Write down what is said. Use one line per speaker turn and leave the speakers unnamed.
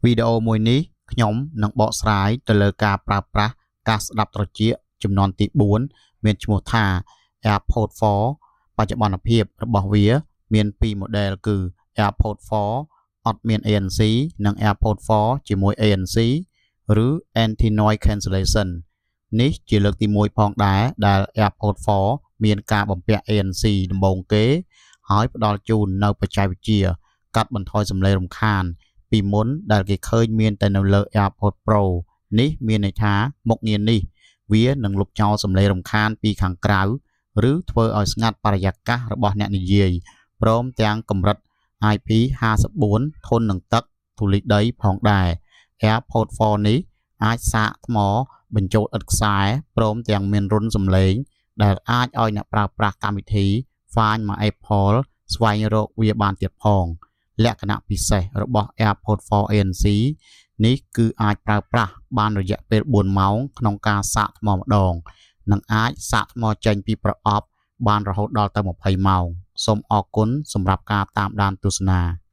វីដេអូមួយនេះខ្ញុំនឹងបកស្រាយទៅលើការប្រើប្រាស់កាសស្ដាប់ត្រចៀកជំនាន់ទី4មានឈ្មោះថា AirPods 4បច្ចុប្បន្នភាពរបស់វាមានពីរ model គឺ AirPods 4អត់មាន ANC និង AirPods 4ជាមួយ ANC ឬ Anti Noise Cancellation នេះជាលើកទី1ផងដែរដែល AirPods 4មានការបំពាក់ ANC ដំបូងគេ ហើយផ្ដល់ជូននូវបច្ចេកវិទ្យាកាត់បន្ថយសំឡេងរំខាន ពីមុនដែលគេឃើញមានតែនៅលើ AirPods Pro នេះមានន័យថាមុខងារនេះវានឹងលុបចោលសំឡេងរំខានពីខាងក្រៅ ឬធ្វើឲ្យស្ងាត់បរិយាកាសរបស់អ្នកនិយាយព្រមទាំងកម្រិត IP54 ធន់នឹងទឹកធូលីដីផងដែរ AirPods 4នេះអាចសាកថ្មបញ្ចូលឥតខ្សែព្រមទាំងមានរន្ធសំឡេង ដែលអាចឲ្យអ្នកប្រើប្រាស់កម្មវិធី Find My Apple ស្វែងរកវាបានទៀតផង លក្ខណៈពិសេសរបស់ AirPods 4 ANC នេះគឺអាចប្រើប្រាស់បានរយៈពេល4ម៉ោងក្នុងការសាកថ្មម្ដង និងអាចសាកថ្មចេញពីប្រអប់បានរហូតដល់ទៅ20ម៉ោងសូមអរគុណសម្រាប់ការតាមដានទស្សនា។